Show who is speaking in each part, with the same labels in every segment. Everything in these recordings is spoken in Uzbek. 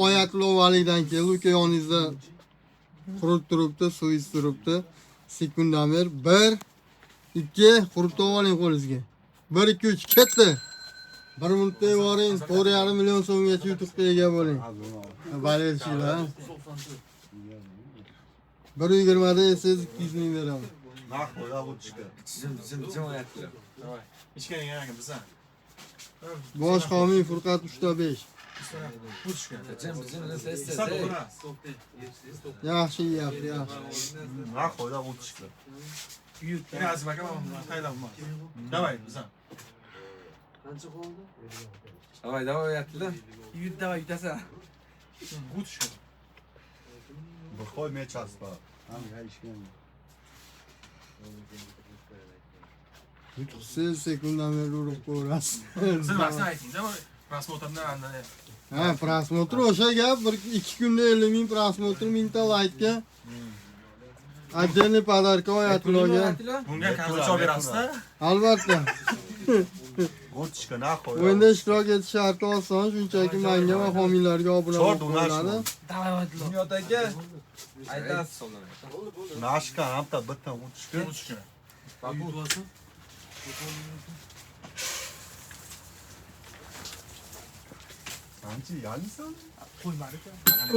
Speaker 1: Oyatullo Valiydan keldi. Uka yoningizda qurib turibdi, suv turibdi. Sekundamer 1 2 qurib oling qo'lingizga. 1 2 3 ketdi. 1 minutda yuboring, 4,5 million so'mgacha yutuqqa ega bo'ling. Болельщикlar. 1.20 da yesangiz 200 ming beraman.
Speaker 2: Нахуй, да, лучше.
Speaker 3: Jim jim jim Oyatullo.
Speaker 4: Давай. Ichkariga aka bizdan.
Speaker 1: Bosh homiy Furqat 3.5.
Speaker 4: Уточка.
Speaker 3: Jim jim tez tez.
Speaker 4: Hisob o'g'ri.
Speaker 1: Yaxshi yeyapti, yaxshi.
Speaker 2: Нахуй, да, лучше.
Speaker 4: Yine Azim aka mana tayinlab. Давай bizdan.
Speaker 3: Давай, давай Oyatullo.
Speaker 5: Yut давай yutasan.
Speaker 4: Уточка.
Speaker 2: Выходит, мне час по.
Speaker 1: Yutuqsiz sekundamer urib ko'rasiz.
Speaker 4: Siz narsa ayting, da просмотр dan
Speaker 1: Ha, просмотр o'sha gap, bir ikki kunda 50 ming просмотр, mingta laykka. Отдельный подарка Oyatulloga.
Speaker 4: Bunga konsertcha olib berasiz-da.
Speaker 1: Albatta.
Speaker 2: Лучше, нахуй.
Speaker 1: O'yinda ishtirok etish sharti oson, shunchaki menga va homiylarga obuna
Speaker 2: Chort
Speaker 1: bo'lib qo'yiladi.
Speaker 5: Давай Oyatullo.
Speaker 3: Bunyod aka. Aytasiz.
Speaker 2: Nashka, hamta bitta лучше.
Speaker 4: Уточка.
Speaker 2: Ancha yalnisan?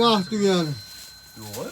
Speaker 1: Vaqt tugadi.
Speaker 2: Yo'q.